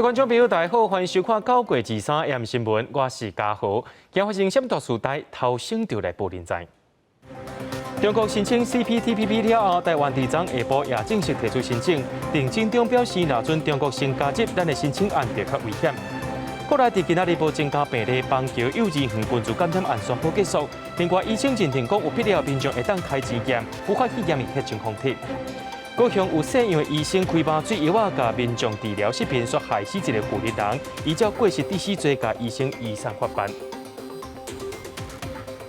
各位觀眾朋友，大家好，歡迎收看9月23 AM 新聞，我是嘉豪。今發生啥物大事代，頭先就來報您知。中國申請 CPTPP 了後，台灣佇昨下晡也正式提出申請。鄭進中表示，若准中國先加入，咱的申請案就較危險。國內佇今仔日無增加病例，邦橋幼兒園群聚感染案宣布結束。另外，醫生認定講有必要民眾會當開錢檢，武漢肺炎的疫情防治。高雄有姓楊的醫生開麻醉藥仔，共民眾治療視頻，煞害死一个婦人，依照過失致死罪，共醫生移送法辦。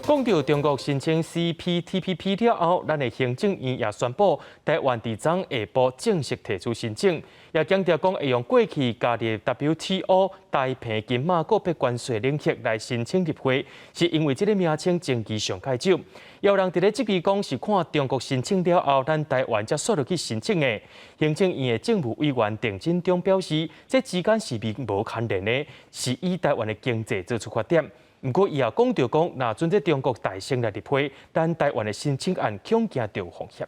講到中國申請 CPTPP 了後，咱的行政院也宣布，台灣佇昨下晡正式提出申請，也強調講會用過去加入 WTO 台澎金馬個別關稅領域來申請入會，是因為這个名稱爭議上較少。有人佇咧質疑講，是看中國申請了後，咱台灣才煞落去申請的。行政院的政務委員鄭進中表示，這之間是並無牽連的，是以台灣的經濟做出發點。毋過，伊也講著講，若準這中國大先來入會，咱台灣的申請案恐驚就有風險。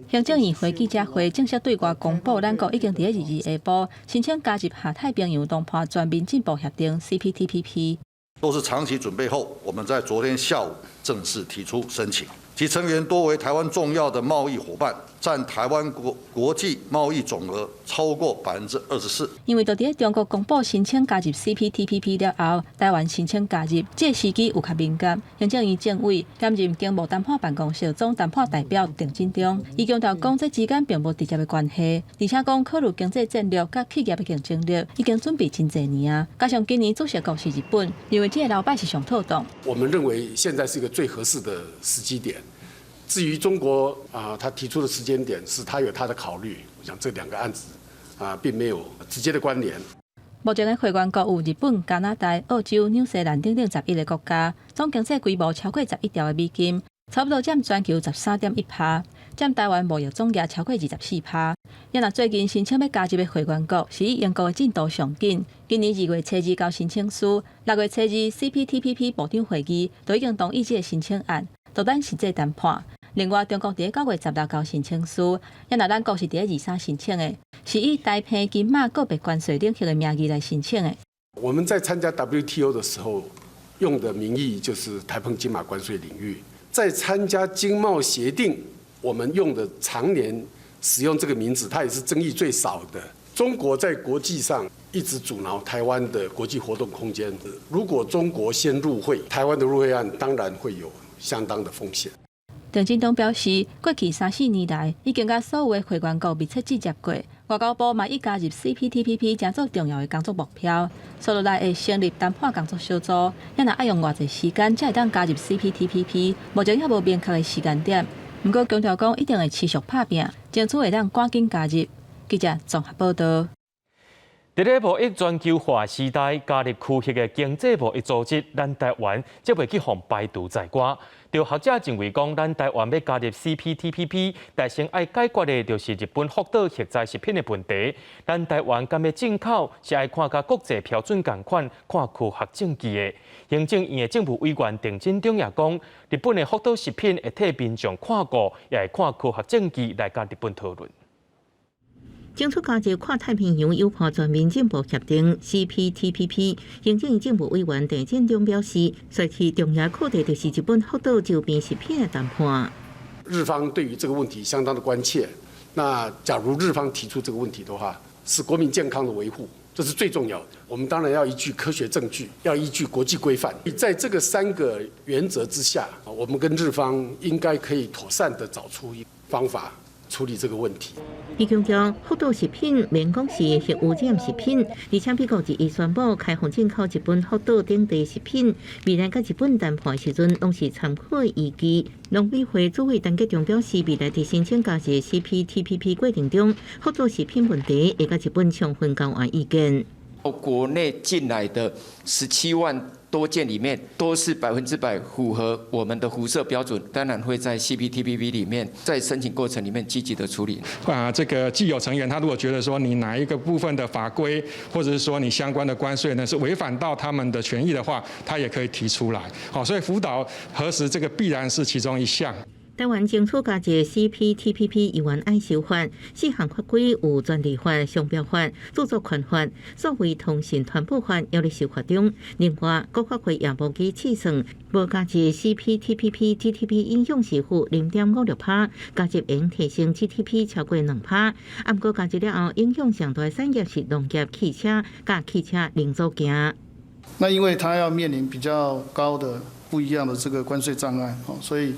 行政院會記者會正式對外公布，咱國已經佇咧22下晡申請加入亞太平洋談判全面進步協定（CPTPP）。都是長期準備後，我們在昨天下午正式提出申請。其成員多為台灣重要的貿易夥伴，佔台灣國際貿易總額超過24%。因為就佇咧中國公布申請加入 CPTPP 了後，台灣申請加入，這個時機有較敏感。行政院政委兼任經貿談判辦公室總談判代表鄭進中，伊強調講，這之間並無直接的關係，而且講考慮經濟戰略佮企業的競爭力，已經準備真濟年啊。加上今年主席國是日本，認為這个流擺是上妥當。我們認為現在是一個最合適的時機點。至於中國啊，他提出的時間點是他有他的考慮。我想這兩個案子啊，並沒有直接的關聯。目前的會員國有日本、加拿大、澳洲、紐西蘭等等11個國家，總經濟規模超過11兆的美金，差不多佔全球13.1%，佔台灣貿易總額超過24%。也若最近申請欲加入的會員國，是以英國的進度上緊。今年2月初2交申請書，6月初2 CPTPP 部長會議都已經同意這个申請案，就等實際談判。另外，中國佇9月16交申請書，也若咱國是佇23申請的，是以台澎金馬個別關稅領域的名義來申請的。我們在參加 WTO 的時候，用的名義就是台澎金馬關稅領域；在參加經貿協定，我們用的常年使用這個名字，它也是爭議最少的。中國在國際上一直阻撓台灣的國際活動空間。如果中國先入會，台灣的入會案當然會有相當的風險。鄭進東表示，過去三四年來，已經佮所有的會員國密切接觸過。外交部嘛已加入 CPTPP，誠做重要的工作目標。紲落來會成立談判工作小組，也若愛用偌濟時間才會當加入 CPTPP，目前猶無明確的時間點。毋過強調講，一定會持續拍拚，爭取會當趕緊加入。記者綜合報道。佇咧貿易全球化時代，加入區域的經濟貿易組織，咱台灣則袂去予排除在外。有學者認為講，咱台灣欲加入 CPTPP，但先愛解決的就是日本福島核災食品的問題。咱台灣敢欲進口，是愛看佮國際標準仝款，看科學證據的。行政院的政務委員鄭進中也講，日本的福島食品會替民眾看顧，也會看科學證據來佮日本討論。爭取加入跨太平洋友伴全面進步協定（CPTPP），行政院政務委員鄭進中表示，說起重要課題就是日本福島周邊食品的談判。日方對於這個問題相當的關切。那假如日方提出這個問題的話，是國民健康的維護，這是最重要的。我們當然要依據科學證據，要依據國際規範。在這個三個原則之下，我們跟日方應該可以妥善的找出一方法處理這個問題。伊強調，福島食品免講是核污染食品，而且美國日益宣布開放進口日本福島等地食品，未來佮日本談判時陣，攏是參考依據。農委會主委陳吉仲表示，未來佇申請加入 CPTPP 過程中，福島食品問題會佮日本充分交換意見。國內進來的17萬多件裡面，都是100%符合我們的輻射標準，當然會在 CPTPP 裡面，在申請過程裡面積極的處理。啊，這個既有成員他如果覺得說你哪一個部分的法規，或者是說你相關的關稅呢，是違反到他們的權益的話，他也可以提出來。好，所以福島核食這個必然是其中一項。台灣爭取加入 CPTPP 猶原愛修法，四項法規有專利法、商標法、著作權法、數位通訊傳播法，猶咧修法中。另外，國發會也無記試算，無加入 CPTPP GDP 影響是負0.56趴，加入會提升 GDP 超過2趴。毋過加入了後，影響上大產業是農業、汽車佮汽車零組件。那因為它要面臨比較高的不一樣的這個關稅障礙，所以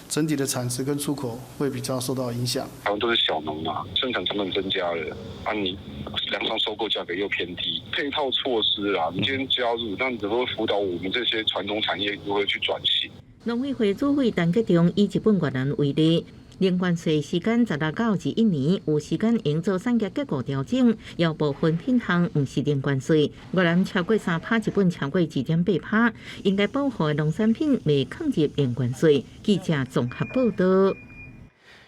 整體的產值跟出口會比較受到影響。台灣都是小農嘛，生產成本增加了，啊，你糧倉收購價格又偏低，配套措施啊，你今天加入，那如何輔導我們這些傳統產業如何去轉型？農委會主委陳吉仲以日本越南為例，零關稅時間16到21年，有時間用做產業結構調整，有部分品項毋是零關稅。越南超過3趴，日本超過2.8趴，應該保護的農產品袂囥入零關稅。記者綜合報道。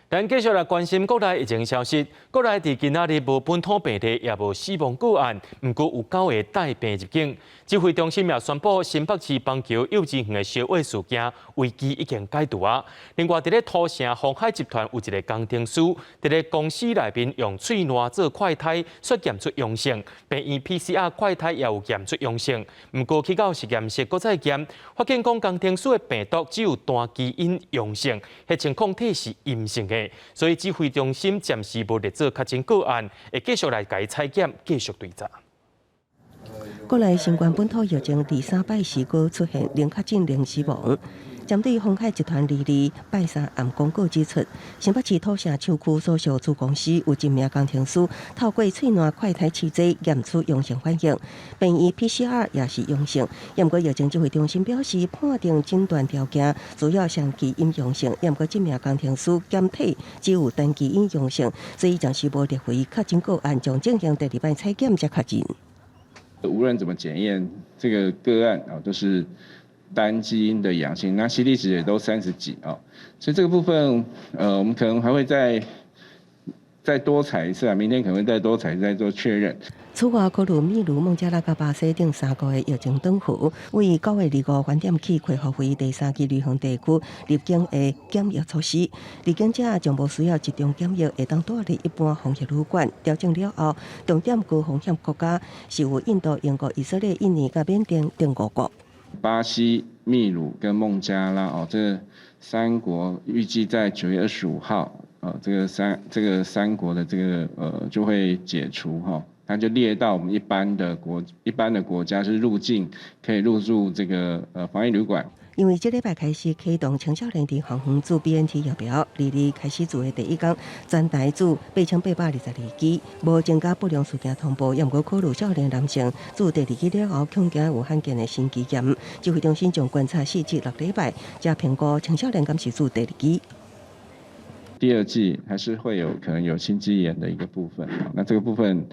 咱繼續來關心國內疫情消息。國內佇今仔日無本土病例，也無死亡個案，毋過有九个帶病入境。指揮中心也宣布，新北市邦橋幼稚園的燒火事件危機已經解除啊。另外，佇咧土城鴻海集團有一个工程師，佇咧公司內面用喙瀾做快篩，煞檢出陽性，病院 PCR 快篩也有檢出陽性。毋過去到實驗室閣再檢，發現講工程師的病毒只有單基因陽性，血清抗體是陰性的。所以指揮中心暫時無列做確診個案，會繼續來共伊採檢，繼續追查。國內新冠本土疫情第三擺時閣出現零確診零死亡。針對鴻海集團22拜三暗公告指出，新北市土城市區所屬子公司有一名工程師透過喙瀾快篩試劑驗出陽性反應，病院 PCR 也是陽性。毋過疫情指揮中心表示，判定診斷條件主要雙基因陽性，毋過這名工程師檢體只有單基因陽性，所以暫時無列為確診個案，將進行第二擺採檢才確認。無論怎麼檢驗，這個個案啊都是單基因的陽性，那 CT 值也都30幾啊，所以這個部分，我們可能還會再多採一次啊，明天可能會再多採一次再做確認。此外，考慮秘魯、孟加拉佮巴西等三國的疫情轉負，為9月25晚點起恢復為第三級旅行地區入境的檢疫措施，入境者將無需要集中檢疫，會當蹛佇一般防疫旅館。調整了後，重點高風險國家是有印度、英國、以色列、印尼佮緬甸等五國。巴西、秘魯跟孟加拉哦，這三國預計在9月25號，這個三國的這個就會解除哈，它就列到我們一般的國家是入境可以入住這個防疫旅館。因為這禮拜開始啟動青少年佇校園注 BNT 疫苗，22開始注的第一工，全台注8822劑，無增加不良事件通報，也毋過考慮少年男性注第二劑了後，恐驚有罕見的心肌炎，指揮中心將觀察4至6禮拜，才評估青少年敢是注第二劑。第二劑還是會有可能有心肌炎的一個部分，那這個部分，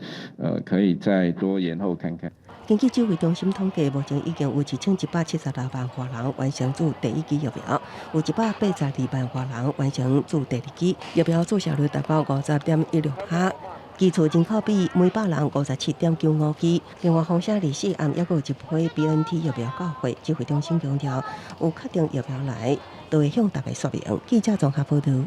可以再多延後看看。根據指揮中心統計，目前已經有1176萬外人完成注第一劑疫苗，有182萬外人完成注第二劑疫苗，注射率達到50.16%。基礎人口比每百人57.95劑。另外，豐城24暗猶閣有一批 BNT 疫苗到貨，指揮中心強調，有確定疫苗來，都會向大家說明。記者綜合報道。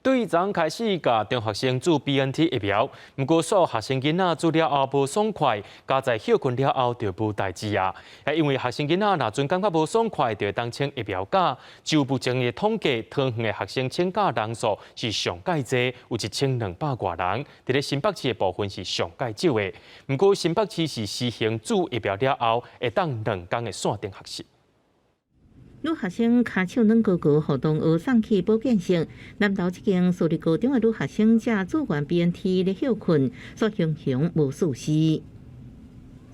對昨開始共中學生注 BNT 疫苗，毋過所有學生囡仔注了後無爽快，加在歇睏了後就無代誌啊。因為學生囡仔若陣感覺無爽快，就會當請疫苗假。就目前的統計，桃園的學生請假人數是上蓋濟，有1200外人。佇咧新北市的部分是上蓋少的。毋過新北市是實行注疫苗了後，會當2工的線頂學習。女學生跤手軟膏膏，予同學送去保健室。南投這間私立高中的女學生才注完 BNT 咧歇睏，煞雄雄無事事。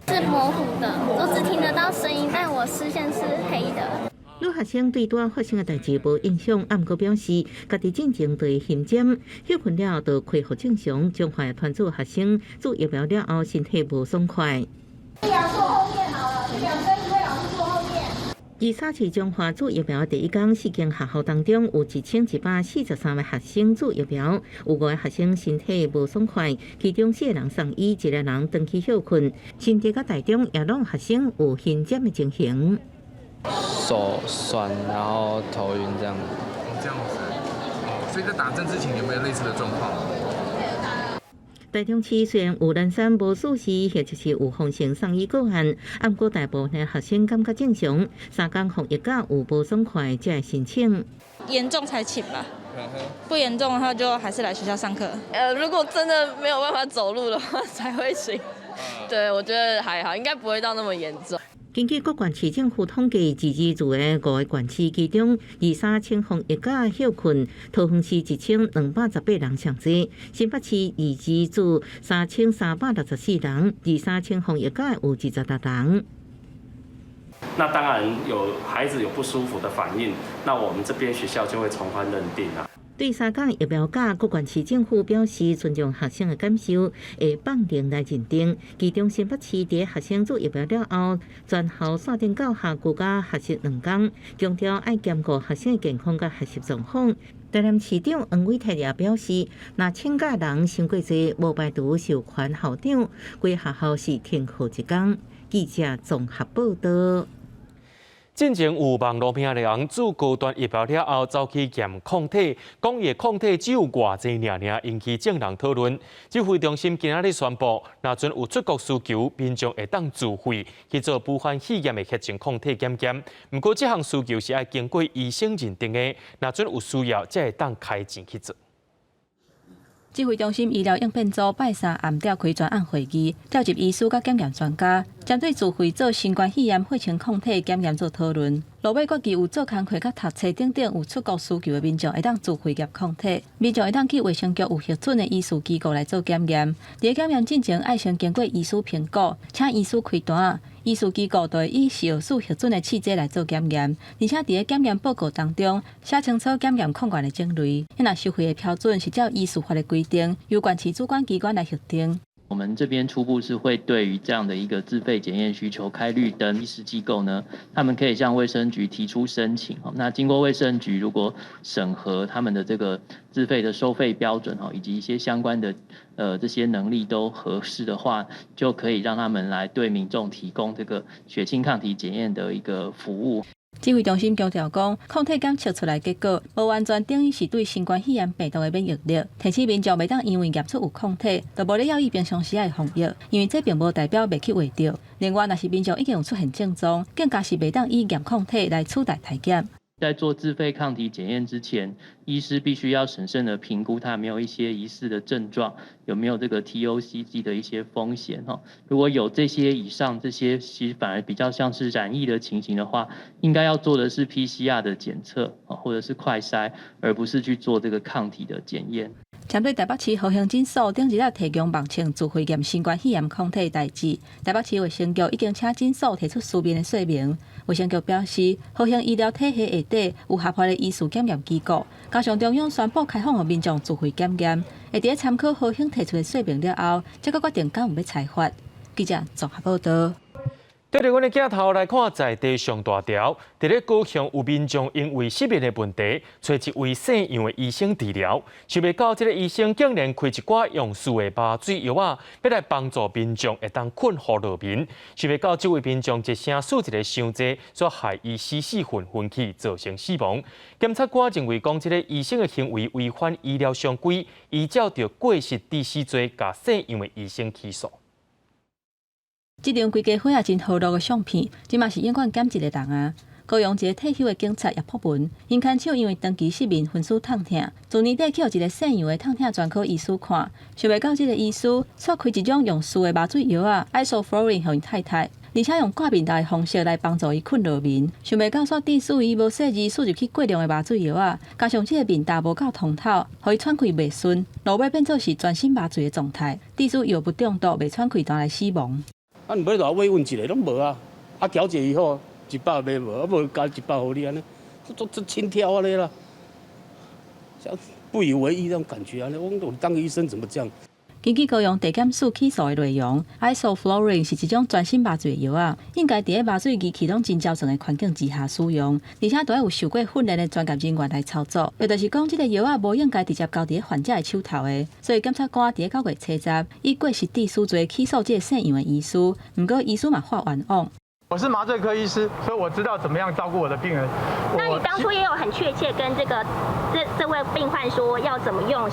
是模糊的，我只聽得到聲音，但我視線是黑的。女學生對拄仔發生的代誌無印象，毋過表示，家己進前就會熏針，歇睏了後就恢復正常。彰化團組學生注疫苗了後，身體無爽快。坐後面好了，兩跟一位老師坐後面。二三市彰化注疫苗第一工，四間學校當中有1143個學生注疫苗，有五個學生身體無爽快，其中四個人送醫，一個人轉去歇睏。新竹佮台中也攏學生有熏針的情形。手酸，然後頭暈這樣。這樣子。哦，所以在打針之前有沒有類似的狀況？台中市雖然有南山無數字，或者是有風聲送醫個案，毋過大部分學生感覺正常，三工防疫甲有無爽快才會申請。嚴重才請吧，不嚴重的話就還是來學校上課。如果真的沒有辦法走路的話，才會請。對，我覺得還好，應該不會到那麼嚴重。根據各縣市政府統計，自治住的五个縣市其中，二三千防疫甲歇睏，桃園市1218人上濟，新北市二支住3364人，二三千防疫甲有26人。那當然有孩子有不舒服的反應，那我們這邊學校就會從寬認定啦。對三價疫苗價，各縣市政府表示尊重學生的感受，會放任來認定。其中新北市佇學生注疫苗了後，全校線頂教學居家學習兩工，強調愛兼顧學生的健康佮學習狀況。台南市長黃偉哲也表示，若請假人傷過濟，無排除授權校長，規學校是停課一工。記者綜合報道。進前有網路片的人注高端疫苗了後，走去驗抗體，講伊的抗體只有偌濟爾爾，引起眾人討論。指揮中心今仔日宣布，若陣有出國需求，民眾會當自費去做武漢肺炎的血清抗體檢驗。毋過，這項需求是愛經過醫生認定的，若陣有需要，才會當開錢去做。指揮中心醫療應變組拜三暗調開專案會議，召集醫師佮檢驗專家，針對自費做新冠肺炎血清抗體檢驗做討論。落尾決議有做工課佮讀冊等等有出國需求的民眾會當自費驗抗體，民眾會當去衛生局有核准的醫師機構來做檢驗。佇檢驗進前，愛先經過醫師評估，請醫師開單。醫師機構就會以食藥署核准的試劑來做檢驗，而且佇咧檢驗報告當中寫清楚檢驗抗原的種類。若收費的標準是照醫師法的規定，由縣市主管機關來核定。我們這邊初步是會對於這樣的一個自費檢驗需求開綠燈，醫師機構呢，他們可以向衛生局提出申請。那經過衛生局如果審核他們的這個自費的收費標準，以及一些相關的這些能力都合適的話，就可以讓他們來對民眾提供這個血清抗體檢驗的一個服務。指揮中心強調講，抗體檢測出來結果，無完全等於是對新冠肺炎病毒的免疫力。提醒民眾袂當因為驗出有抗體，就無咧要以平常時的防疫，因為這並無代表袂去患著。另外，若是民眾已經有出現症狀，更加是袂當以驗抗體來取代篩檢。在做自費抗體檢驗之前，醫師必須要審慎的評估他有沒有一些疑似的症狀，有沒有這個 TOCG 的一些風險。如果有這些以上這些，其實反而比較像是染疫的情形的話，應該要做的是 PCR 的檢測，或者是快篩，而不是去做這個抗體的檢驗。針對台北市和興診所頂日仔提供網測自費驗新冠肺炎抗體代誌，台北市衛生局已經請診所提出書面的說明。衛生局表示，和興醫療體系下底有合法的醫師檢驗機構，加上中央宣布開放予民眾自費檢驗，會佇咧參考和興提出的說明了後，才閣決定敢有欲裁罰。記者綜合報道。對著阮的鏡頭來看，在地上大條，佇咧高雄有民眾因為失眠的問題，揣一位姓楊的醫生治療，想袂到這个醫生竟然開一寡用肆的麻醉藥仔，欲來幫助民眾會當睏予落眠。想袂到這位民眾一聲輸一个傷濟，煞害伊死死昏昏去，造成死亡。檢察官認為講，這个醫生的行為違反醫療常規，依照著過失致死罪，共姓楊的醫生起訴。這張規家伙仔真和樂的相片，這嘛是永遠減一个人啊！高雄一个退休的警察葉福文，𪜶牽手因為長期失眠、昏死痛疼，自年底去予一个姓楊的痛疼專科醫師看，想袂到這个醫師煞開一種用肆的麻醉藥仔，isoflurane 予𪜶太太，而且用掛面罩的方式來幫助伊睏落眠。想袂到煞致使伊無細膩輸入去過量的麻醉藥仔，加上這个面罩無夠通透，予伊喘氣袂順，落尾變做是全身麻醉的狀態，致使藥物中毒袂喘氣，轉來死亡。啊，你欲來慰問一下攏無啊！啊，調解以後100買無，啊無加100予你按呢，這這輕佻按呢啦，像不以為意那種感覺啊！我我當個醫生怎麼這樣？根據高雄地檢署起訴的內容，isoflurane 是一種全身麻醉藥仔，應該佇咧麻醉儀器攏真焦全的環境之下使用，而且都愛有受過訓練的專業人員來操作。也就是講，這个藥仔無應該直接交佇咧患者的手頭的。所以檢察官佇咧9月初十以過失致死罪起訴這个姓楊的醫師，毋過醫師嘛發冤枉。我是麻醉科醫師，所以我知道怎麼樣照顧我的病人。那你當初也有很確切跟這個這這位病患說要怎麼用，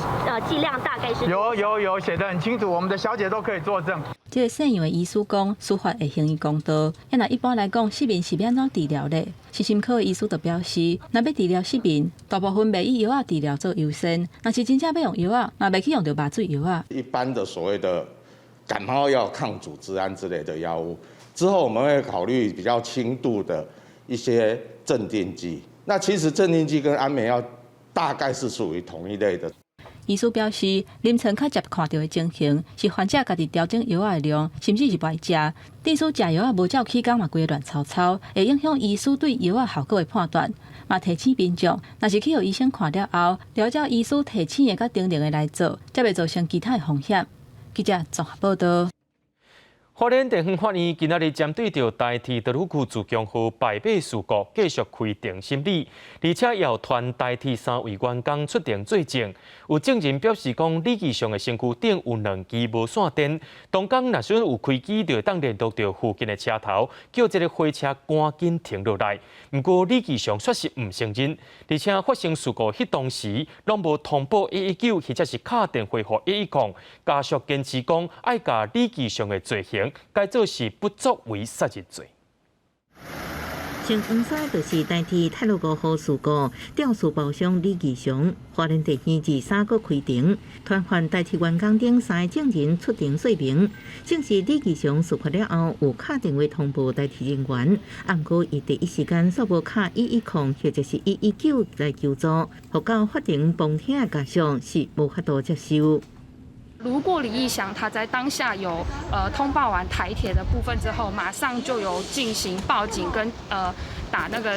劑量大概是？有有有，寫得很清楚，我們的小姐都可以作證。這个姓楊的醫師講，司法會還伊公道。若一般來講，失眠是欲按怎治療咧？身心科的醫師就表示，若欲治療失眠，大部分袂以藥仔治療做優先。若是真正欲用藥仔，嘛袂去用著麻醉藥仔。一般的所謂的感冒藥、抗組織胺之類的藥物。之後我們會考慮比較輕度的一些鎮定劑。那其實鎮定劑跟安眠藥大概是屬於同一類的。醫師表示，臨床較常看著的情形是患者家己調整藥仔的量，甚至是無愛食。致使食藥仔無照起工嘛，規个亂糟糟，會影響醫師對藥仔效果的判斷。嘛提醒民眾，若是去予醫生看了後，著照醫師提醒的佮叮嚀的來做，才袂造成其他的風險。記者綜合報道。花蓮地方法院今仔日針對著台鐵大武區自強號敗火事故繼續開庭審理，而且有傳台鐵三位員工出庭作證。有證人表示講，李義祥的身軀頂有兩支無線電，當工若想有開機，就會當聯絡著附近的車頭，叫這个火車趕緊停落來。毋過李義祥煞是毋承認，而且發生事故彼當時攏無通報119，或者是敲電話予110，家屬堅持講愛共李義祥的罪行改做是不作為殺人罪。穿黃衫就是台鐵太魯閣號事故肇事包商李義祥，花蓮地院二三閣開庭，傳喚台鐵員工等三個證人出庭說明，證實李義祥事發了後有敲電話通報台鐵人員，毋過伊第一時間煞無敲110或者是119來求助，予到法庭旁聽的家屬是無法度接受。如果李義祥他在當下有通報完台鐵的部分之後，馬上就有進行報警跟打那個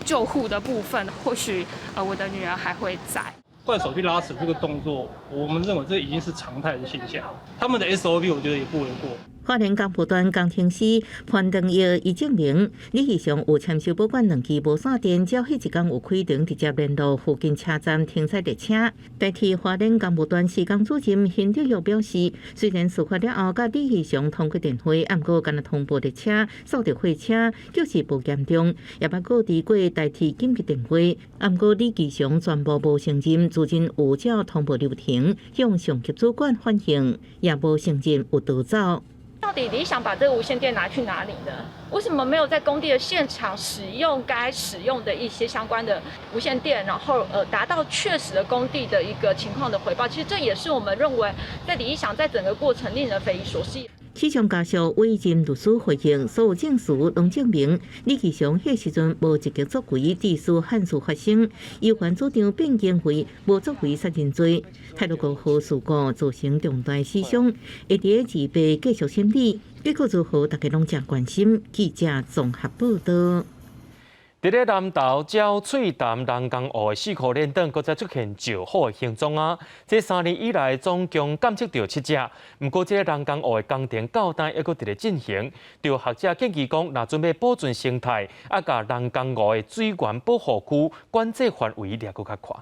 救護的部分，或許我的女兒還會在。慣手去拉扯這個動作，我們認為這已經是常態的現象。他們的 SOP 我覺得也不為過。花蓮工部段工程師潘長耀伊證明，李義祥有簽收保管兩支無線電，只要彼一工有開庭，直接聯絡附近車站停載列車。代替花蓮工部段施工主任邢德玉表示，雖然事發了後，佮李義祥通過電話，毋過干焦通報列車掃著火車，就是無嚴重，也捌告知過台鐵緊急電話。毋過李義祥全部無承認，自認有照通報流程向上級主管反映，也無承認有逃走。到底李想把這個無線電拿去哪裡呢？為什麼沒有在工地的現場使用該使用的一些相關的無線電，然後達到確實的工地的一個情況的回報？其實這也是我們認為在李想在整個過程令人匪夷所思。死傷家屬委任律師回應，所有證詞攏證明李義祥彼時陣無積極作為，致使憾事發生。有權主張變更為無作為殺人罪。太魯閣號事故造成重大死傷，會佇二八繼續審理，結果如何，大家攏誠關心。記者綜合報道。佇咧南投鳥喙潭人工湖的四箍連頂，閣再出現石虎的行蹤啊！這3年以來，總共監測著七隻。毋過，這个人工湖的工程到今猶閣佇咧進行。著學者建議講，若準備保存生態，愛共人工湖的水源保護區管制範圍掠閣較寬。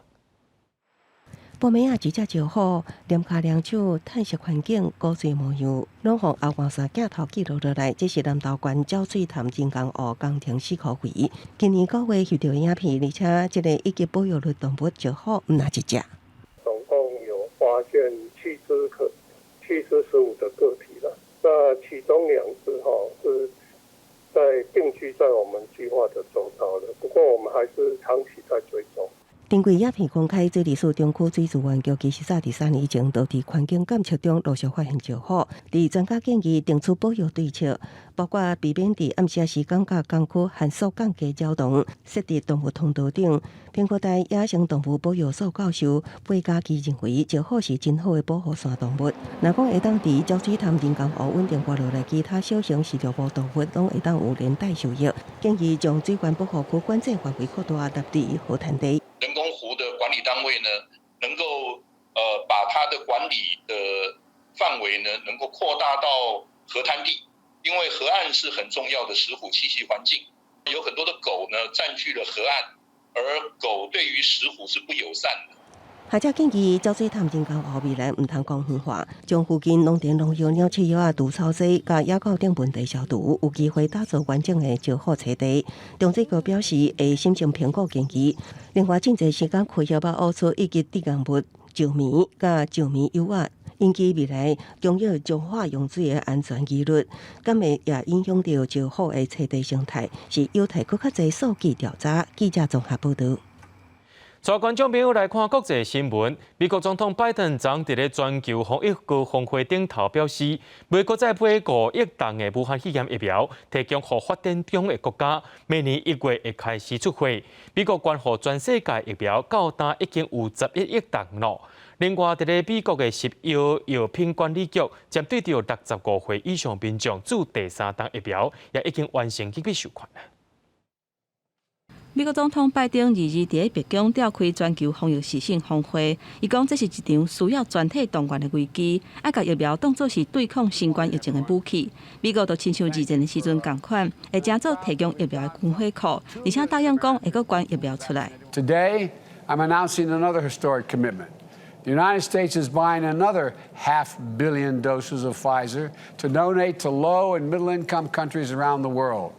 晡暝仔，幾隻石虎躡跤兩手，嘆息環境古錐模樣，攏予紅外線鏡頭記錄落來。這是南投縣鳥喙潭人工湖工程四箍圍。今年9月翕著影片，而且這个一級保育類動物石虎毋若一隻。總共有發現七隻石虎的個體了。那其中兩隻哈是在定居在我們計劃的周遭的，不過我們還是長期在追蹤。根據影片公開，水利署中區水資源局其實早佇3年前，就佇環境監測中陸續發現石虎。佇專家建議定出保育對策，包括避免佇暗時時間佮工區限速降低擾動，設置動物通道等。蘋果台野生動物保育所教授貝嘉基認為，石虎是真好的保護傘動物。若講會當佇鳥喙潭人工湖穩定活落來，其他小型食肉動物攏會當有連帶受益。建議將水源保護區管制範圍擴大，納佇河灘地。人工湖的管理單位呢，能夠把它的管理的範圍呢，能夠擴大到河灘地，因為河岸是很重要的石虎棲息環境，有很多的狗呢佔據了河岸，而狗對於石虎是不友善的。學者建議，沼水探針交後未來毋通講遠話，將附近農田農藥、鳥鼠藥啊、除草劑佮野狗等問題消除，有機會打造完整的石虎棲地。中水局表示會審慎評估建議，另外真濟時間開葉仔烏蛉以及致癌物石棉佮石棉油仔，引起未來工業石化用水的安全疑慮，敢會也影響著石虎的棲地生態，是有待閣較濟數據調查。記者綜合報導。帶觀眾朋友來看國際新聞。美國總統拜登昨佇咧全球防疫高峰會頂頭表示，美國再買5億筒的武漢肺炎疫苗，提供予發展中的國家，明年1月會開始出貨。美國捐予全世界疫苗到今已經有11億筒囉。另外，佇咧美國的食藥藥品管理局，針對著65歲以上民眾注第三筒疫苗，也已經完成緊急授權。美國總統拜登二二佇咧白宮召開全球防疫視訊峰會，伊講這是一場需要全體動員的危機，愛共疫苗當做是對抗新冠疫情的武器。美國就親像二戰的時陣仝款，會成做提供疫苗的軍火庫，而且答應講會閣捐疫苗出來。 Today, I'm announcing another historic commitment. The United States is buying another half billion doses of Pfizer to donate to low and middle income countries around the world.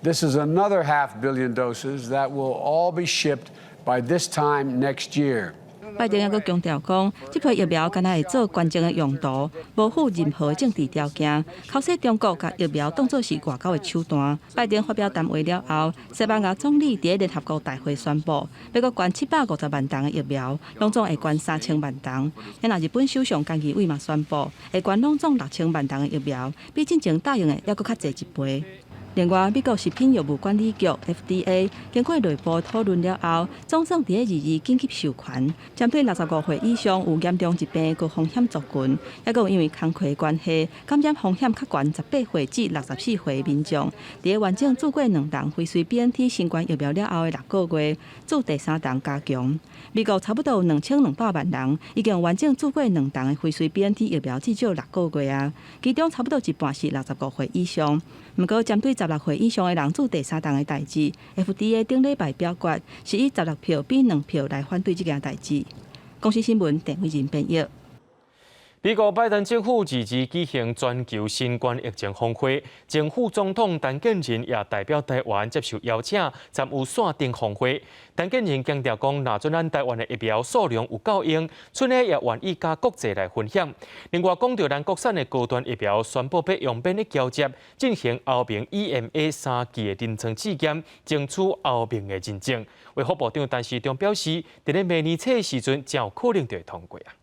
This is another half billion doses that will all be shipped by this time next year. 拜登猶閣強調講，這批疫苗敢若會做捐贈的用途，無附任何政治條件。口說中國共疫苗當做是外交的手段。拜登發表談話了後，西班牙總理佇聯合國大會宣布，欲閣捐750萬筒的疫苗，攏總會捐3000萬筒。若日本首相菅義偉嘛宣布，會捐攏總6000萬筒的疫苗，比進前答應的猶閣較濟一倍。另外，美國食品藥物管理局 FDA 經過內部討論了後，總算佇咧二二緊急授權，針對65歲以上有嚴重疾病高風險族群，抑閣有因為工課關係感染風險較懸18歲至64歲民眾，佇咧完整注過兩筒輝瑞 BNT 新冠疫苗了後的6個月，注第三筒加強。美國差不多有2200萬人已經完整注過兩筒的輝瑞 BNT 疫苗，至少六個月啊，其中差不多一半是65歲以上。毋過，針對16歲以上的人注第三筒的代誌，FDA 頂禮拜表決是以16票比2票來反對這件代誌。公視新聞鄭偉仁編譯。美國拜登政府二二舉行全球新冠疫情峰會，前副總統陳建仁也代表台灣接受邀請參與線頂峰會。陳建仁強調講，若準咱台灣的疫苗數量有夠用，𪜶呢也願意佮國際來分享。另外，講著咱國產的高端疫苗，宣布欲用免疫橋接進行歐盟 EMA 三期的臨床試驗，爭取歐盟的認證。衛福部長陳時中表示，佇咧明年初的時陣，真有可能就會通過啊。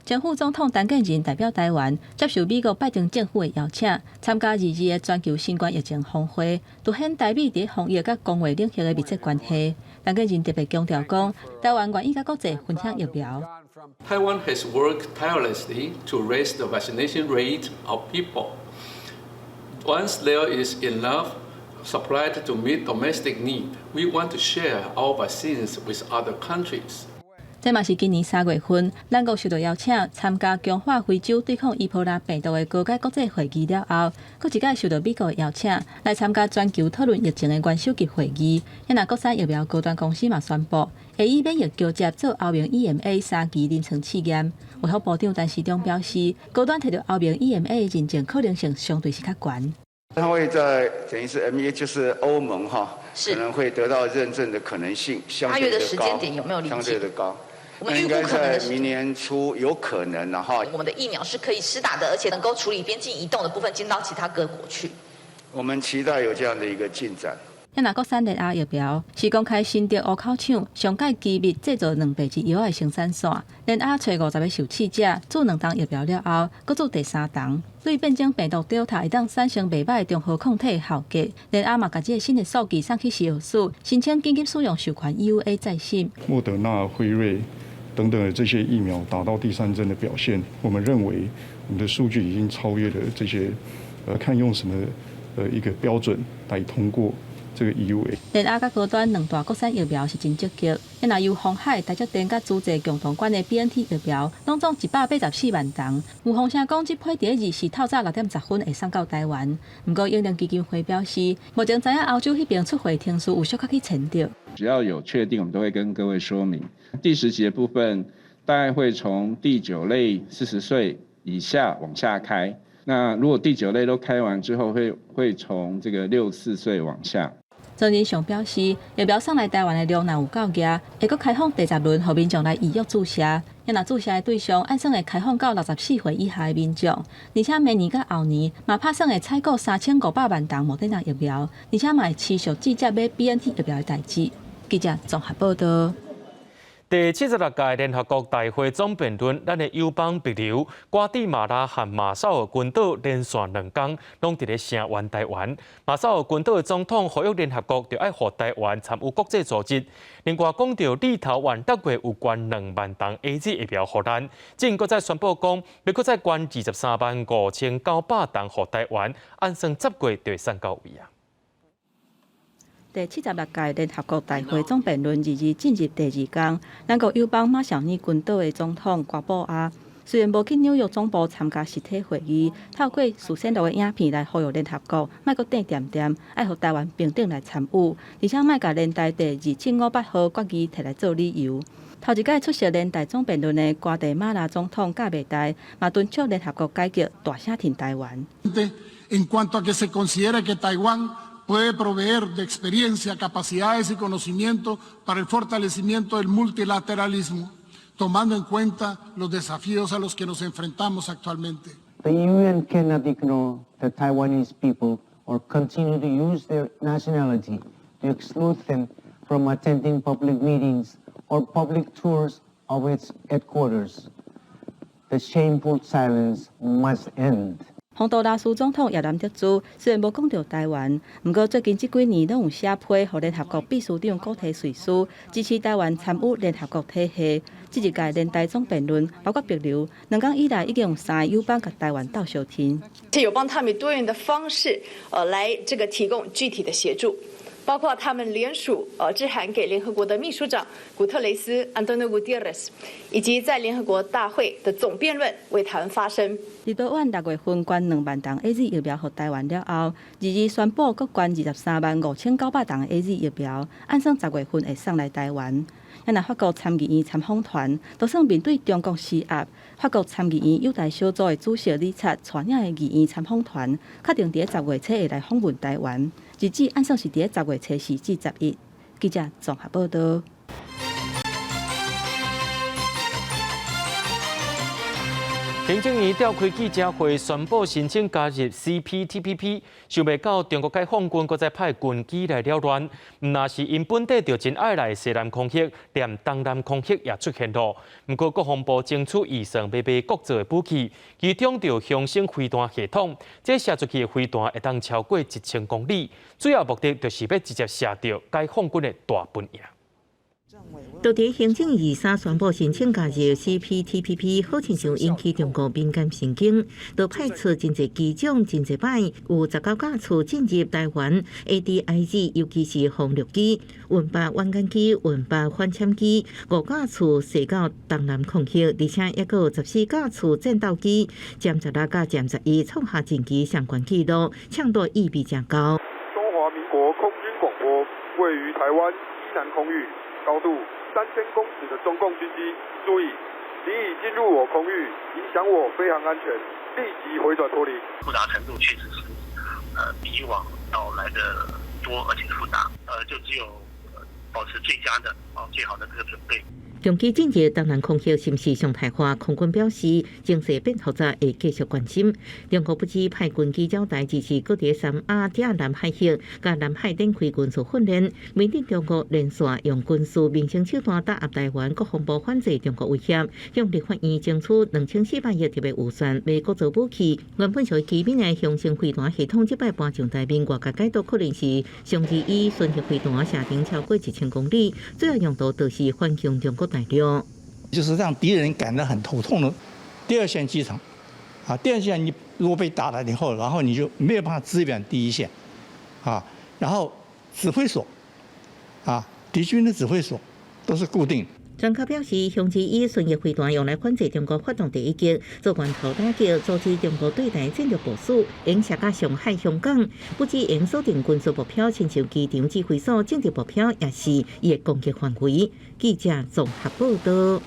前副總統陳建仁代表台灣接受美國拜登政府的邀請，參加二二的全球新冠疫情峰會，凸顯台美佇防疫佮公衛領域的密切關係。陳建仁特別強調講，台灣願意佮國際分享疫苗。 Taiwan has worked tirelessly to raise the vaccination rate of people. Once there is enough supply to meet domestic need, we want to share our vaccines with other countries. 這嘛是今年3月份，咱國受到邀請參加強化非洲對抗伊波拉病毒的高階國際會議了後，閣一擺受到美國的邀請來參加全球討論疫情的元首級會議。若國產疫苗高端公司嘛宣布，會以免疫橋接做歐盟 EMA 三期臨床試驗。衛福部長陳時中表示，高端提著歐盟 EMA 的認證可能性相對是較懸。他會在等於是 EMA，就是歐盟哈，可能會得到認證的可能性相對的高，相對的高。我們應該在明年初有可能，然後我們的疫苗是可以施打的，而且能夠處理邊境移動的部分，進到其他各國去。我們期待有這樣的一個進展。若國產聯亞疫苗是公開新竹湖口廠上蓋機密製造2倍劑藥的生產線，聯亞揣50個受試者注兩筒疫苗了後，閣注第三筒，對變種病毒 Delta 會當產生袂䆀的中和抗體效果。聯亞嘛共這个新的數據送去食藥署，申請緊急使用授權 EUA 再審。莫德納、輝瑞等等的這些疫苗打到第三針的表現，我們認為我們的數據已經超越了這些，看用什麼一個標準來通過。這個 EUA。聯亞佮高端兩大國產疫苗是真積極，若由鴻海、台積電佮諸濟共同捐的 BNT 疫苗，攏總184萬筒。有風聲講，這批佇24透早6點10分會送到台灣。毋過，永齡基金會表示，目前知影歐洲彼邊出貨程序有小可去遷著。只要有確定，我們都會跟各位說明。第十期的部分，大概會從第九類40歲以下往下開。那如果第九類都開完之後，會從這個64歲往下。曾仁祥表示，疫苗送來台灣的量若有夠額，會閣開放第十輪，予民眾來預約注射。若注射的對象按算會開放到64歲以下的民眾，而且明年佮後年嘛拍算會採購3500萬筒莫德納疫苗，而且嘛會持續直接買 BNT 疫苗的代誌。記者綜合報道。第76屆聯合國大會總辯論，咱的友邦帛琉、瓜地馬拉和馬紹爾群島連續兩工攏佇咧聲援台灣。馬紹爾群島的總統呼籲聯合國著愛予台灣參與國際組織。另外講到立陶宛六月有捐2萬筒 AZ 疫苗予咱，閣再宣布講欲閣再捐23萬5900筒予台灣，按算10月就會送到位啊。第76屆聯合國大會總辯論二二進入第二工，咱國友邦馬紹爾群島的總統瓜布亞雖然無去紐約總部參加實體會議，透過事先錄的影片來呼籲聯合國，莫閣等恬恬，愛予台灣平等來參與，而且莫共聯大第2758號決議提來做理由。頭一擺出席聯大總辯論的瓜地馬拉總統賈袂代，嘛敦促聯合國改革大聲挺台灣。 En cuanto a que se considere que Taiwán puede proveer de experiencia, capacidades y conocimiento para el fortalecimiento del multilateralismo, tomando en cuenta los desafíos a los que nos enfrentamos actualmente. The UN cannot ignore the Taiwanese people or continue to use their nationality to exclude them from attending public meetings or public tours of its headquarters. The shameful silence must end. 洪都拉斯總統葉南德茲雖然無講著台灣，毋過最近這幾年攏有寫批予聯合國秘書長古特瑞斯支持台灣參與聯合國體系。這一屆聯大總辯論，包括帛琉，兩工以來已經有三個友邦共台灣鬥相挺。這友邦他們以多元的方式，來這個提供具體的協助，包括他們聯署致函給聯合國的秘書長古特雷斯（Antonio Guterres），以及在聯合國大會的總辯論為台灣發聲。立陶宛六月份捐2萬筒 AZ 疫苗予台灣了後，二二宣布閣捐23萬5900筒 AZ 疫苗，按算10月份會送來台灣。若法國參議院參訪團，就算面對中國施壓，法國參議院友台小組的主席李察帶領的議院參訪團，確定佇10月初會來訪問台灣，日子按算是佇10月初四至11。記者綜合報道。行政院召開記者會，宣布申請加入 CPTPP，想袂到中國解放軍閣再派軍機來擾亂，毋但是𪜶本底就真愛來西南空域，連東南空域也出現囉。毋過國防部爭取預算買買國造的武器，其中著雄昇飛彈系統，這射出去的飛彈會當超過1000公里，主要目的就是欲直接射著解放軍的大本營。就佇行政院三宣布申請加入 CPTPP，好親像引起中國敏感神經，就派出真濟機種、真濟擺，有19架次進入台灣 ADIZ，尤其是轟六機、運八遠間機、運八反潛機，5架次射到東南空域，而且抑閣有14架次戰鬥機，殲十六佮殲十一創下戰機相關紀錄，搶奪意味誠高。中華民國空軍廣播，位於台灣西南空域，高度3000公尺的中共軍機，注意，你已進入我空域，影響我飛航安全，立即回轉脫離。複雜程度確實是，比以往要來得多，而且複雜，就只有保持最佳的啊最好的這個準備。長期進入東南空域是毋是常態化？空軍表示，情勢變複雜，會繼續關心。中國不止派軍機擾台，而是閣佇三亞佮南海域、佮南海展開軍事訓練。面對中國連續用軍事民生手段打壓台灣，國防部反制中國威脅，向立法院爭取2400億特別預算買國造武器。原本屬於機密的雄昇飛彈系統，這擺搬上台面，外界解讀可能是上次以巡弋飛彈射程超過1000公里，主要用途就是反向中國大陸，就是讓敵人感到很頭痛的第二線機場，啊，第二線你如果被打了以後，然後你就沒有辦法支援第一線，啊，然後指揮所，啊，敵軍的指揮所都是固定。專家表示，雄獅以巡弋飛彈用來反制中國發動第一擊，做源頭打擊，阻止中國對台戰略部署，影響到上海、香港，不只會鎖定軍事目標，親像機場指揮所、政治目標，也是伊的攻擊範圍。記者綜合報道。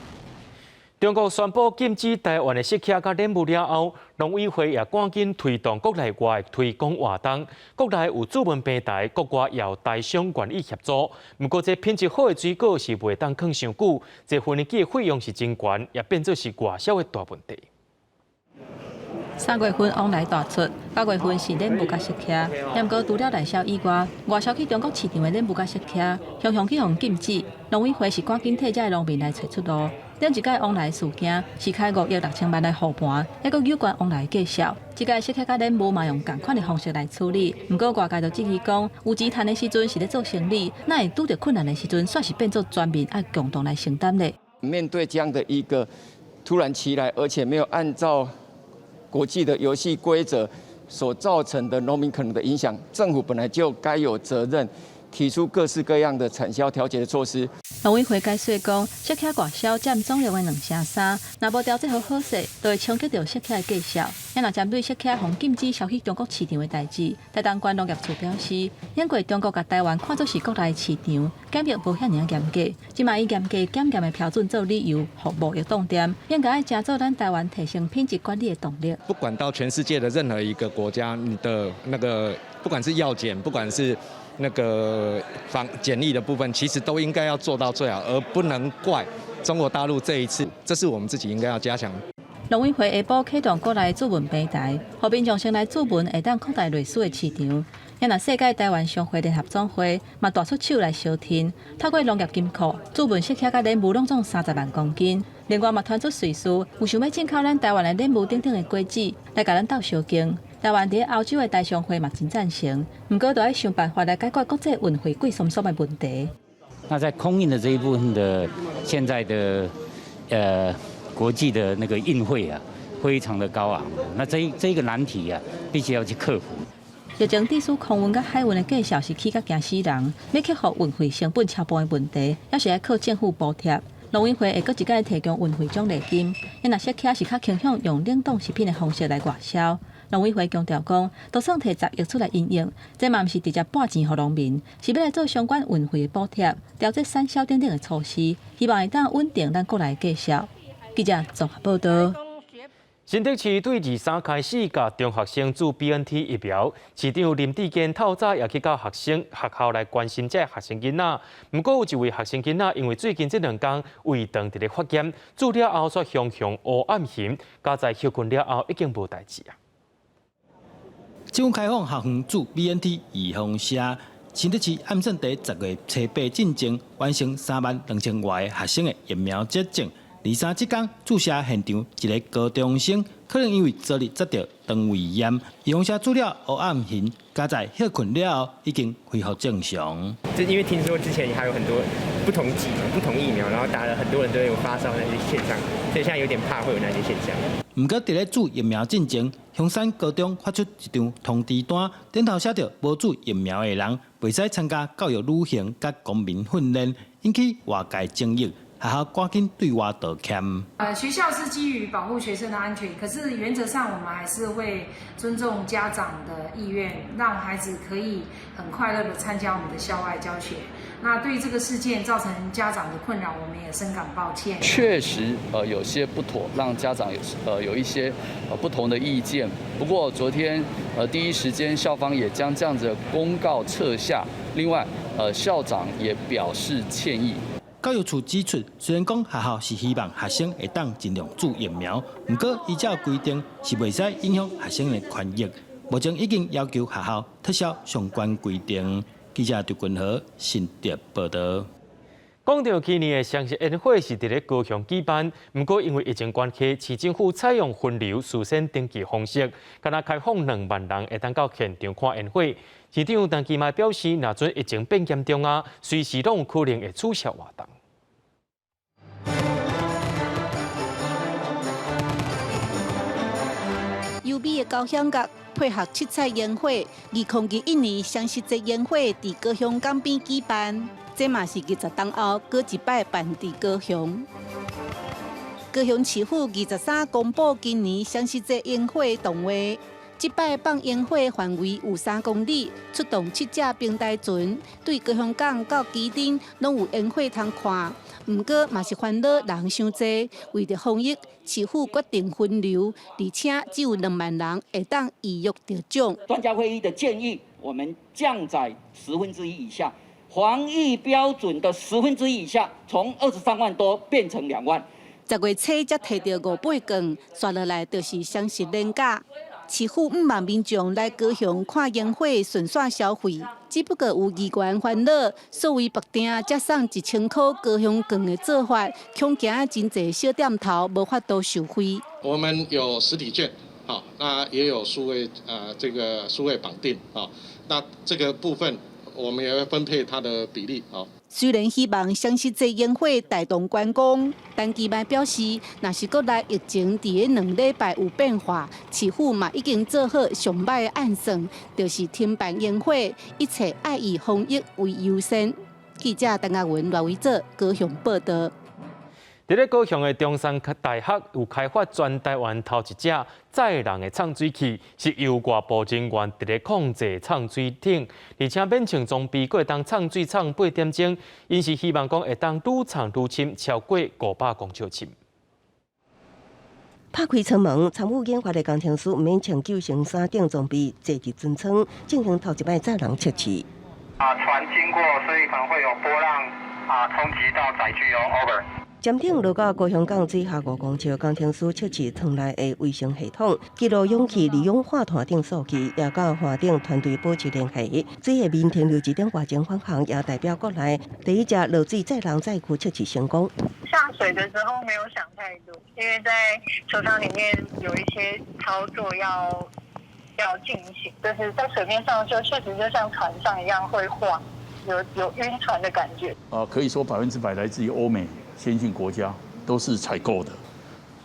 中國宣布禁止台灣的釋茄佮蓮霧了後，農委會也趕緊推動國內外推廣活動。國內有注文平台，國外也有台商願意協助。毋過，這品質好的水果是袂當囥傷久，這分機的費用是真懸，也變做是外銷的大問題。3月份往來大出，9月份是蓮霧佮釋茄。毋過除了內銷以外，外銷去中國市場的蓮霧佮釋茄，常常去予禁止。農委會是趕緊替這農民來揣出路。頂一擺往來事件是開5億6千萬來護盤，抑閣有關往來介紹。這擺釋茄佮蓮霧嘛用仝款的方式來處理。毋過外界就質疑講，有錢趁的時陣是咧做生理，哪會拄著困難的時陣，煞是變做全民愛共同來承擔咧？面對這樣的一個突然其來，而且沒有按照國際的遊戲規則所造成的農民可能的影響，政府本來就該有責任提出各式各樣的產銷調節的措施。農委會解釋講，釋茄外銷佔總量的2成3，若無調節好好勢，就會衝擊著釋茄的價數。也若針對釋茄予禁止銷去中國市場的代誌，台東縣農業處表示，因過中國共台灣看作是國內市場，檢疫無遐爾嚴格，這馬以嚴格檢驗的標準做理由，予貿易凍店，應該愛誠做咱台灣提升品質管理的動力。不管到全世界的任何一個國家，你的那個不管是藥檢，不管是那個防檢疫的部分，其實都應該要做到最好，而不能怪中國大陸這一次，這是我們自己應該要加強。農委會下晡啟動國內注文平台，予民眾先來注文，會當擴大類似的市場。也若世界台灣商會聯合總會嘛大出手來相挺，透過農業金庫注文釋茄佮蓮霧攏總30萬公斤。另外嘛傳出瑞士有想欲進口咱台灣的蓮霧等等的果子，來共咱鬥相競。台灣佇歐洲的台商會嘛真贊成，毋過都愛想辦法來解決國際運費貴忪忪的問題。那在空運的這一部分的現在的國際的那個運費啊，非常的高昂。那這個難題啊，必須要去克服。疫情致使空運佮海運的價數是起甲驚死人，欲克服運費成本超倍的問題，猶是愛靠政府補貼。農委會會閣一擺提供運費獎勵金，也若釋茄是較傾向用冷凍食品的方式來外銷。農委會強調講，就算提10億出來因應，這嘛毋是直接撥錢予農民，是欲來做相關運費的補貼、調節產銷等等的措施，希望會當穩定咱國內的價數。記者綜合報道。新竹市對23開始共中學生注 BNT 疫苗，市長林智堅透早也去到學生學校來關心這學生囡仔。毋過有一位學生囡仔，因為最近這兩工胃腸佇咧發炎，注了後煞雄雄烏暗眩，佳哉歇睏了後已經無代誌啊。政府開放學校注 BNT 預防射，新竹市按算佇10月28進前完成3萬2千外个學生的疫苗接種。23這工注射現場，一个高中生可能因為昨日接著腸胃炎，預防射注了烏暗眩，佳哉歇睏了後已經恢復正常。就因為聽說之前還有很多不同劑、不同疫苗，然後打了很多人都有發燒那些現象，所以現在有點怕會有那些現象。毋過，佇咧注疫苗進前，香山高中發出一張通知單，頂頭寫著無注疫苗的人袂使參加教育旅行佮公民訓練，引起外界爭議。學校趕緊對外道歉。學校是基於保護學生的安全，可是原則上我們還是會尊重家長的意願，讓孩子可以很快樂地參加我們的校外教學。那對這個事件造成家長的困擾，我們也深感抱歉。確實，有些不妥，讓家長有一些不同的意見。不過昨天，第一時間校方也將這樣子的公告撤下。另外，校長也表示歉意。教育處指出，雖然講學校是希望學生會當盡量注疫苗，毋過依照規定是袂使影響學生的權益。目前已經要求學校撤銷相關規定。記者張君和新竹報道。講到今年的雙十煙火是佇咧高雄舉辦，毋過因為疫情關係，市政府採用分流事先登記方式，干焦開放2萬人會當到現場看煙火。市長陳其邁表示，若準疫情變嚴重啊，隨時攏有可能會取消活動。優美的交響樂。配合七彩煙火，2021年雙十節煙火佇高雄港邊舉辦，這嘛是20冬後閣一擺辦佇高雄。高雄市府23公布今年雙十節煙火動畫，這擺放煙火範圍有3公里，出動七隻平台船，對高雄港到旗津攏有煙火通看。毋過嘛是煩惱人傷濟，為著防疫，市府決定分流，而且只有2萬人會當預約得獎。專家會議的建議，我們降載1/10以下，防疫標準的1/10以下，從23萬多變成2萬。 10月初才提著五八券，紲落來就是雙十連假。市府毋望民眾來高雄看煙火，順紲消費。只不過有議員煩惱，所謂綁定才送1000箍高雄券的做法，恐驚真濟小店頭無法度受惠。我們有實體券，好，那也有數位，這個數位綁定，啊，那這個部分我們也會分配它的比例，啊。雖然希望雙十節煙火帶動觀光，陳其邁表示，若是國內疫情佇這2禮拜有變化，市府嘛已經做好上䆀的按算，就是停辦煙火，一切愛以防疫為優先。記者鄧亞文、賴維哲高雄報導。佇咧高雄的中山大學有開發全台灣頭一隻載人的泅水器，是由外部人員佇咧控制泅水艇，而且免穿裝備，閣會當泅水泅8點鐘。𪜶是希望講會當愈泅愈深，超過500公尺深。拍開艙門，參與研發的工程師毋免穿救生衫等裝備，坐佇船艙進行頭一擺載人測試。啊，船經過，所以可能會有波浪啊衝擊到載具哦，over。潛艇落到高雄港水下5公尺，工程師測試艙內的維生系統，記錄氧氣、二氧化碳等數據，也佮岸頂團隊保持聯繫。水下面停留一點外鐘返航，也代表國內第一隻落水載人載具測試成功。下水的時候沒有想太多，因為在球場裡面有一些操作要進行，就是在水面上就確實就像船上一樣會晃，有暈船的感覺。啊，可以說100%來自於歐美先進國家，都是採購的。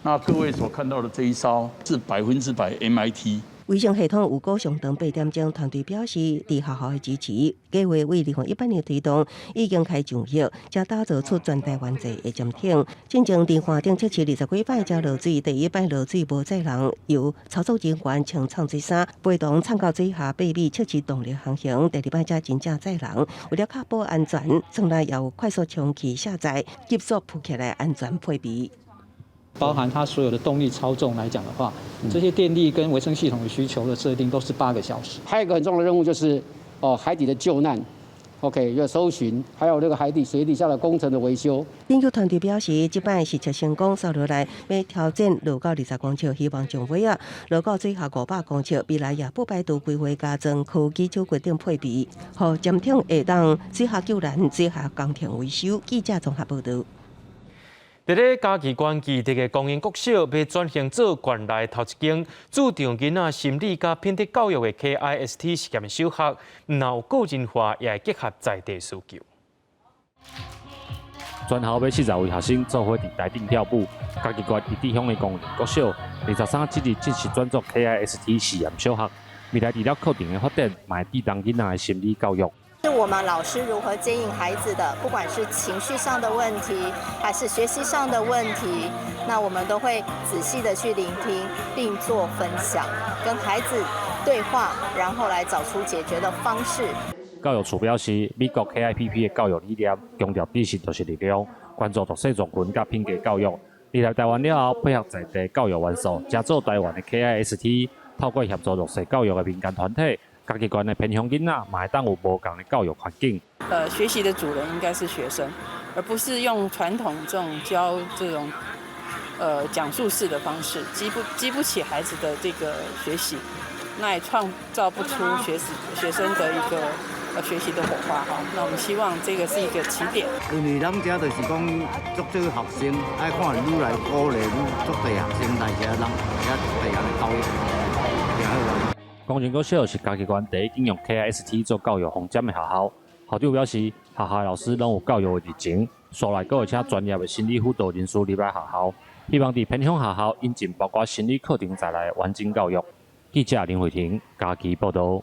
那各位所看到的這一艘是100% MIT。維生系統有夠上長8點鐘，團隊表示，佇學校的支持，計劃為2018年推動，已經開上億，才打造出全台灣第一的潛艇。進前佇岸頂測試20幾擺才落水，第一擺落水無載人，由操作人員穿泅水衫，陪同泅到水下8米測試動力航行。第二擺才真正載人，為了確保安全，艙內也有快速充氣卸載、急速浮起來安全配備。包含它所有的動力操縱來講的話，這些電力跟維生系統的需求的設定都是8個小時。還有一個很重要的任務就是哦，海底的救難，OK，要搜尋，還有那個海底水底下的工程的維修。研究團隊表示，這擺實測成功，接落來欲挑戰落到20公尺，希望上尾仔落到水下500公尺。未來也不排除規劃加裝科技手錶等配備，予潛艇會當水下救難、水下工程維修。記者綜合報導。佇咧嘉義縣基德的光榮國小，欲轉型做縣內頭一間注重囡仔心理佮品德教育的 KIST 實驗小學，毋但有個人化，也會結合在地需求。全校欲40位學生做伙佇台頂跳舞。嘉義縣基德鄉的光榮國小，23這日正式轉做 KIST 實驗小學。未來除了課程的發展，嘛會注重囡仔的心理教育。是我們老師如何接應孩子的，不管是情緒上的問題，還是學習上的問題，那我們都會仔細的去聆聽，並做分享，跟孩子對話，然後來找出解決的方式。教育處表示，美國 KIPP 的教育理念強調知識就是力量，關注弱勢族群佮品格教育。來來台灣了後，配合在地教育元素，才做台灣的 KIST，透過協助弱勢教育的民間團體。嘉義縣的偏鄉囡仔嘛會當有無仝的教育環境。學習的主人應該是學生，而不是用傳統這種教這種講述式的方式，激不起孩子的這個學習，那也創造不出學生的一個學習的火花哈。那我們希望這個是一個起點。因為咱這就是講，足少學生愛看愈來鼓勵愈足濟學生來遮，咱遮濟人的教育，誠好。光榮國小是嘉義縣第一間用 KIST 做教育方針的學校。校長表示，學校的老師攏有教育的熱情，紲來閣會請專業的心理輔導人士入來學校，希望佇偏鄉學校引進包括心理課程在內的完整教育。記者林慧婷嘉義報道。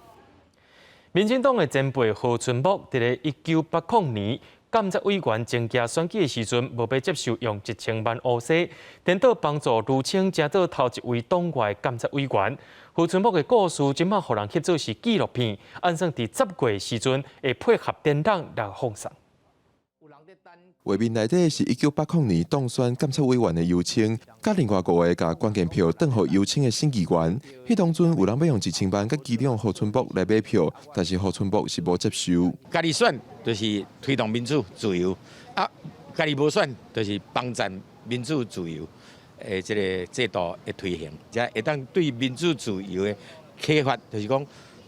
民進黨的前輩何春木，佇咧1980年監察委員增加選舉的時陣，無欲接受用1000萬烏紗，顛倒幫助盧清成做頭一位黨外監察委員。何春木的故事，這馬予人翕做是紀錄片，按算佇10月時陣會配合展覽來放送。畫面內底是1980年當選監察委員的游清，佮另外五个共關鍵票轉予游清的省議員。彼當陣有人欲用1000萬佮機長何春木來買票，但是何春木是無接受。家己選就是推動民主自由，啊，家己無選就是幫贊民主自由的這个制度的推行，才會當對民主自由的啟發，就是講，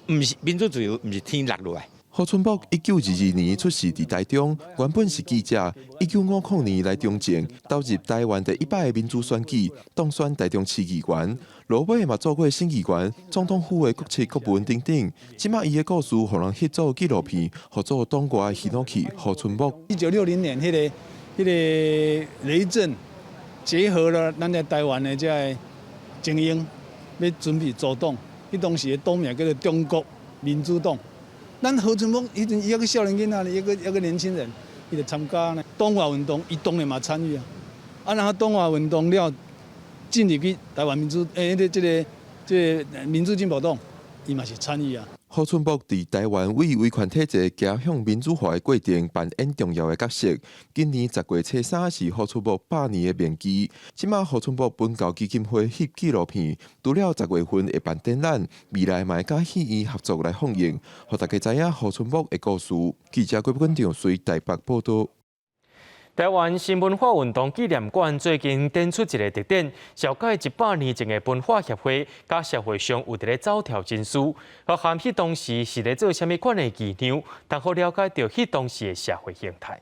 毋是民主自由，毋是天落落來。何春木1922年出世佇台中，原本是記者。1950年來中正，投入台灣第一擺的民主選舉，當選台中市議員。落尾嘛做過省議員、總統府的國策顧問等等。這馬伊的故事，予人翕做紀錄片，號做黨外彼諾契何春木。1960年，彼个雷震結合了咱在台灣的這个精英，欲準備組黨。彼當時的黨名叫做中國民主黨。咱何春木彼陣伊猶閣少年囡仔，一個年輕人，伊就參加呢黨外運動，伊當然嘛參與啊。啊，然後黨外運動了，進入去台灣民主欸，這個民主進步黨，伊嘛是參與啊。何春木佇台灣為威權體制走向民主化的過程扮演重要的角色。今年10月初3是何春木100年的銘記。這馬何春木文教基金會翕紀錄片，除了10月份會辦展覽，未來嘛會佮戲院合作來放映，予大家知影何春木的故事。記者郭本長隨台北報道。台灣新文化運動紀念館最近展出一个特展，紹介100年前的文化協會佮社會上有佇咧走跳人士，和彼當時是咧做啥物款的伎倆，通好了解著彼當時的社會形態。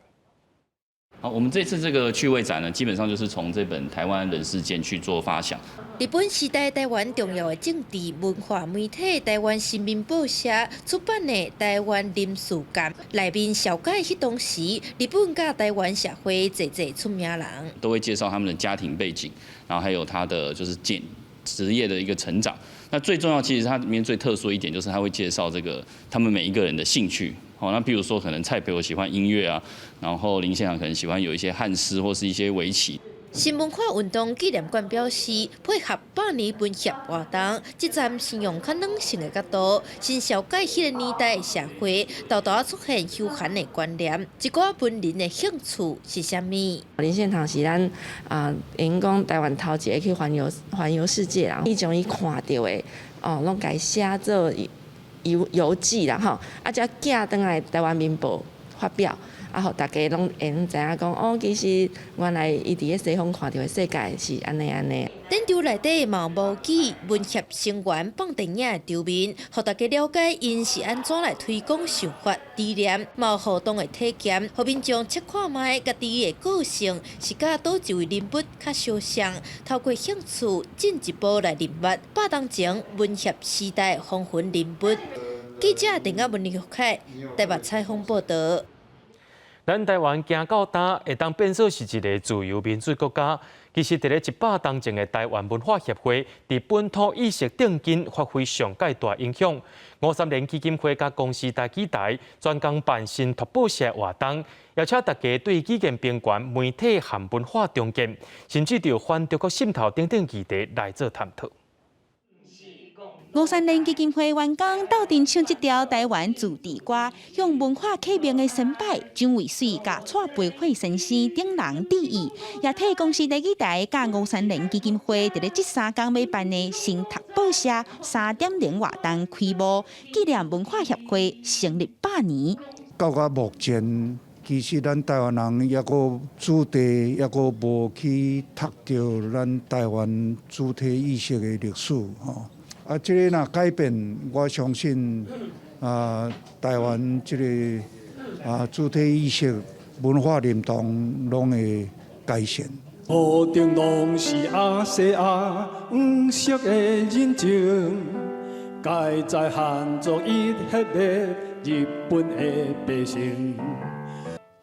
好，我們這次這個趣味展呢，基本上就是從這本《台灣人世間》去做發想。日本時代台灣重要的政治文化媒體《台灣新民報社》出版的《台灣人事鑑》內面紹介彼當時日本佮台灣社會濟濟出名人，都會介紹他們的家庭背景，然後還有他的就是簡職業的一個成長。那最重要，其實它裡面最特殊一點，就是他會介紹這個他們每一個人的興趣。哦，那比如說可能蔡培火喜歡音樂啊，然後林獻堂可能喜歡有一些漢詩或是一些圍棋。新文化運動紀念館表示，配合百年文協活動，這站先用較軟性的角度，先紹介彼个年代的社會，沓沓出現休閒的觀念，一寡文人的興趣是啥物？林獻堂是咱啊，𪜶講台灣頭一个去環遊世界人，伊將伊看著的哦，攏共伊寫做遊記啦吼，啊，才寄轉來台灣民報發表。啊，予大家攏會用知影講，哦，其實原來伊佇咧西方看著的世界是按呢按呢。展場內底嘛有模擬文協成員放電影的場面，予大家了解𪜶是按怎來推廣想法理念，嘛有互動的體驗，予民眾試看覓家己的個性是佮佗一位人物較相像，透過興趣進一步來認捌百年前文協時代風雲人物。記者鄧亞文、林玉凱台北採訪報道。咱台灣行到今，會當變做是一个自由民主國家。其實，佇咧100冬前的台灣文化協會，佇本土意識頂緊發揮上蓋大影響。吳三連基金會佮公視台語台專工辦新讀報社活動，邀請大家對語言邊緣、媒體和文化重建，甚至著反中國滲透等等議題來做探討。吳三連基金會員工鬥陣唱這條台灣自治歌，向文化革命的先輩蔣渭水佮蔡培火先生等人致意，也替公視台語台佮吳三連基金會佇咧這三工欲辦的新讀報社3.0活動開幕，紀念文化協會成立百年。到到目前，其實咱台灣人猶閣主題猶閣無去讀著咱台灣主體意識的歷史吼。啊，這個若改變，我相信啊，台灣這个啊主體意識、文化認同攏會改善。無定攏是亞細亞黃色的人情，該在漢族一彼個日本的百姓。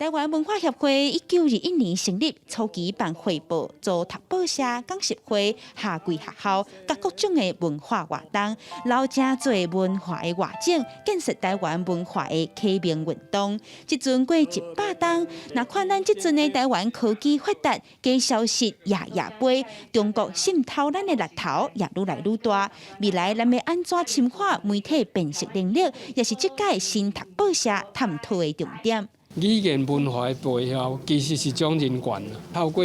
台灣文化協會1921年成立，初期辦會報、做讀報社、講習會、夏季學校，佮各種的文化活動，留誠濟文化的活種，建設台灣文化的啟明運動。這陣過100冬，若看咱這陣的台灣科技發達，假消息夜夜飛，中國滲透咱的力頭也愈來愈大。未來咱欲按怎深化媒體辨識能力，也是這屆新讀報社探討的重點。語言文化的背後，其實是種人權。透過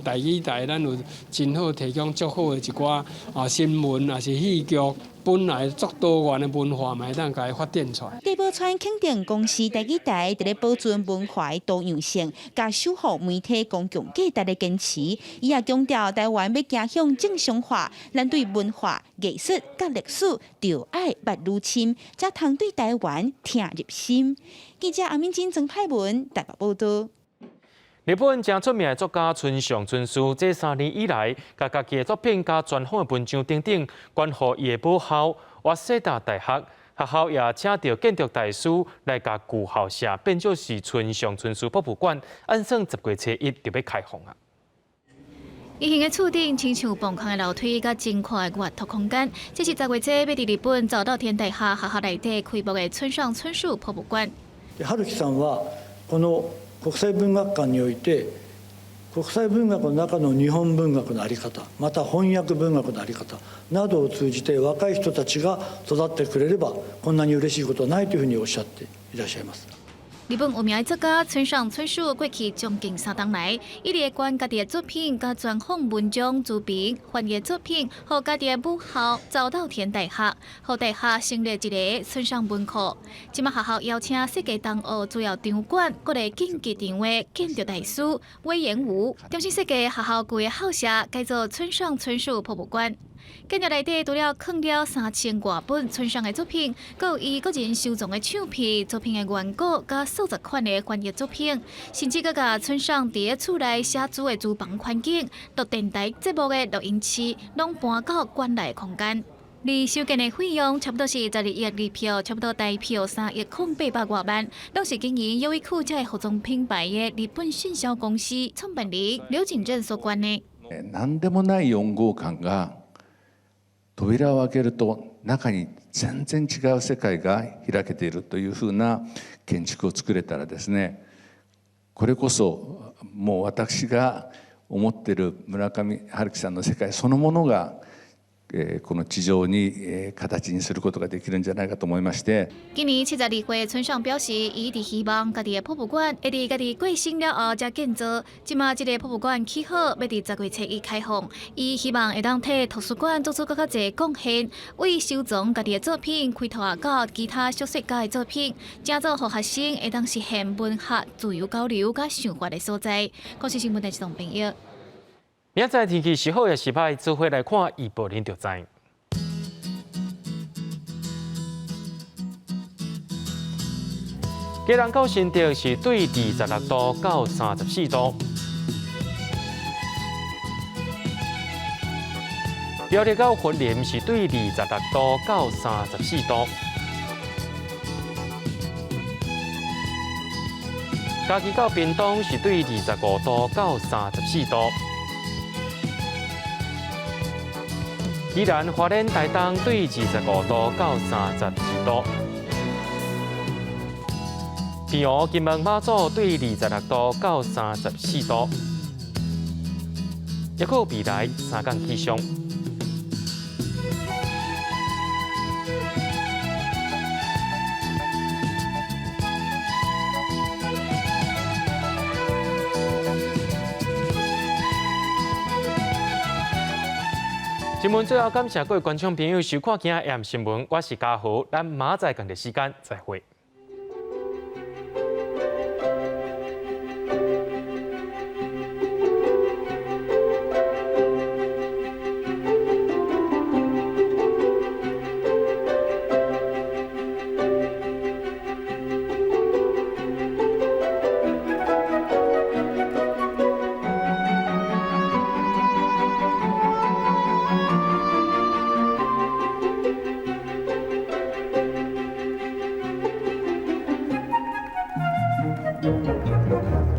台語台，咱有真好提供足好的一寡新聞，抑是戲劇，本來足多元的文化，嘛會當共伊發展出來。戴寶川肯定公視台語台佇咧保存文化的多樣性，佮守護媒體公共價值的堅持。伊也強調，台灣欲走向正常化，咱對文化、藝術佮歷史，著愛捌愈深，才通對台灣聽入心。記者阿敏珍、曾派文台北報導。日本誠出名的作家村上春樹，這3年以來，共家己的作品佮專訪的文章等等，捐予伊的母校早稲田大學。學校也請著建築大師來共舊校舍變做是村上春樹博物館，按算10月初一就欲開放啊。異形的厝頂，親像磅空的樓梯，佮真闊的閱讀空間。這是10月初欲佇日本早稻田大學學校內底開幕的村上春樹博物館。春樹さんはこの國際文學館において國際文學の中の日本文學の在り方、また翻訳文學の在り方などを通じて若い人たちが育ってくれればこんなに嬉しいことはないというふうにおっしゃっていらっしゃいます。日本有名的作家村上春樹過去將近3冬來，一直捐家己的作品、佮專訪文章、書評、翻譯作品，予家己的母校早稻田大學，予大學成立一个村上文庫。這馬學校邀請設計東奧主要場館，閣個競技場的建築大師隈研吾，重新設計學校舊的校舍，改做村上春樹博物館。建築內底除了囥了3000外本村上的作品，閣有伊個人收藏的唱片、作品的原稿，佮數十款的翻譯作品，甚至閣共村上佇咧厝內寫字的廚房環境、錄電台節目的錄音室，攏搬到館內空間。而修建的費用差不多是12億日票，差不多台票3億零800外萬，攏是經營優衣庫這个服裝品牌的日本迅銷公司創辦人柳井正所捐的。何でもない4号館が扉を開けると中に全然違う世界が開けているというふうな建築を作れたらですね、これこそもう私が思っている村上春樹さんの世界そのものがこの地上に形にすることができるんじゃないかと思いまして。今年72歲，村上表示，伊一直希望家己的博物館會佇家己過身了後才建造。這馬這个博物館起好，欲佇10月初一開放。伊希望會當替圖書館做出閣較濟貢獻，為收藏家己的作品，開拓到其他小說家的作品，成做予學生會當實現文學自由交流佮想法的所在。公視新聞台自動編譯。明仔載天氣是好抑是歹，做伙來看預報恁就知。基隆到新竹是對26度到34度，苗栗到雲林是對26度到34度，嘉義到屏東是對25度到34度。宜蘭花蓮台東對25度到32度，澎湖金門馬祖對26度到34度，抑閣有未來3工氣象。新聞最後感謝各位觀眾朋友收看今仔晚新聞，我是嘉豪，咱明仔載仝個時間再會。視。